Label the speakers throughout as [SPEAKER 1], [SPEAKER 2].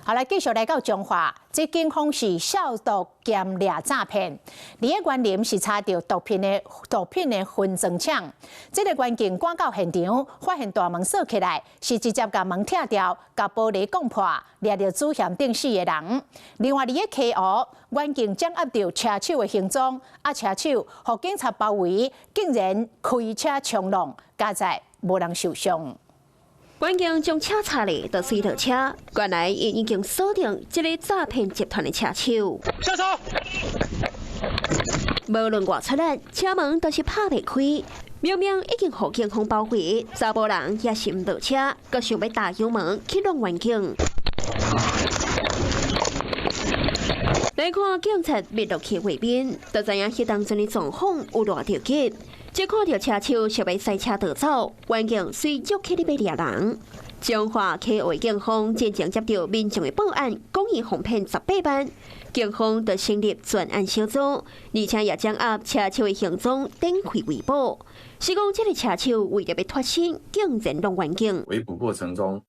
[SPEAKER 1] 好來，繼續來到彰化，這警方是掃毒兼掠詐騙。佇个員林是查著毒品的分裝廠，這个員警趕到現場，發現大門鎖起來，是直接共門拆掉，共玻璃摃破，掠著主嫌等四個人。另外，佇个溪湖，員警掌握著車手的行蹤，啊，車手予警察包圍，竟然開車衝浪，佳哉無人受傷。
[SPEAKER 2] 員警將車拆咧，就隨落車。原來𪜶已經鎖定這个詐騙集團的車手。
[SPEAKER 3] 下車。
[SPEAKER 2] 無論偌出力，車門都是拍袂開。明明已經予警方包圍，查埔人也是毋落車，閣想欲踏油門去挵員警。來看警察滅落去畫面，就知影彼當陣的狀況有偌著急。這看著車手想欲賽車逃走，員警隨足起咧欲掠人。彰化溪湖警方進前接著民眾的報案，講伊予騙18萬，警方就成立專案小組，而且也掌握車手的行蹤，展開圍捕。是講這个車手為著欲脫身，竟然挵員警。
[SPEAKER 4] 圍捕過程中，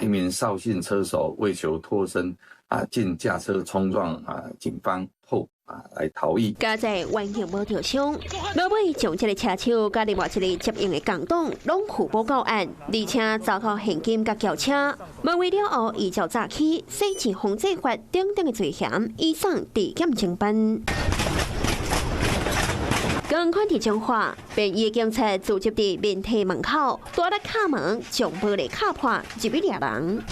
[SPEAKER 4] 一名邵姓車手為求脫身，竟駕車衝撞警方後來逃逸。
[SPEAKER 2] 佳哉員警無著傷，落尾將這个車手佮另外一个接應的共黨攏予捕到案，而且查扣現金佮轎車。問話了後，依照詐欺、洗錢防制法等等的罪嫌，移送地檢偵辦。仝款佇彰化，便衣警察聚集佇面體門口，大力敲門，將玻璃敲破，入去掠人。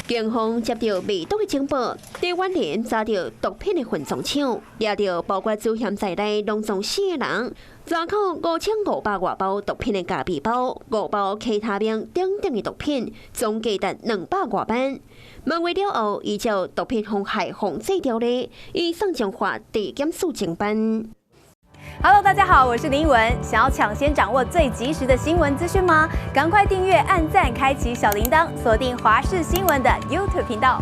[SPEAKER 2] 警方接著賣毒的情報，佇員林查著毒品的分裝廠，掠著包括主嫌在內，攏總四個人，查扣5500外包毒品的咖啡包、5包 K 他命等等的毒品，總價值200外萬。問話了後，依照毒品妨害防制條例，移送彰化地檢署偵辦。
[SPEAKER 5] Hello，大家好，我是林文。想要搶先掌握最及時的新聞資訊嗎？趕快訂閱、按讚、開啟小鈴鐺，鎖定華視新聞的 YouTube 頻道。